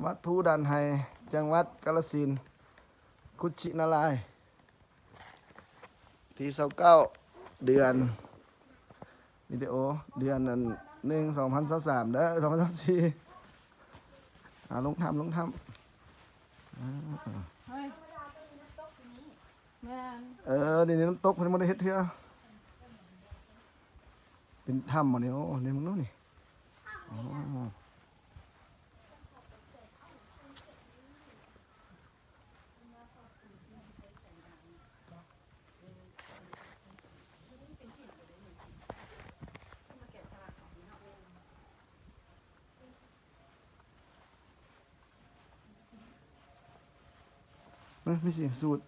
ວັດພູດ່ານໄຮ ຈັງຫວັດກາລະສິນ ຄຸຊິນາລາຍ ທີຊາວເກົ້າ ເດືອນ ວິດີໂອ ເດືອນອັນ ໜຶ່ງ ສອງພັນຊາວສາມເດີ ສອງພັນຊາວສີ່ ອ່າ ລົງຖ້ຳ ລົງຖ້ຳ ອ່າ ເຮີ້ຍ ແມ່ນ ເອີ ນີ້ນ້ຳຕົກເພິ່ນບໍ່ໄດ້ເຮັດເທື່ອ ເປັນຖ້ຳບໍ່ນີ້ ໂອ້ ນີ້ເບິ່ງດູນີ້ ອໍ. ເອີ ມີສຽງສູດ.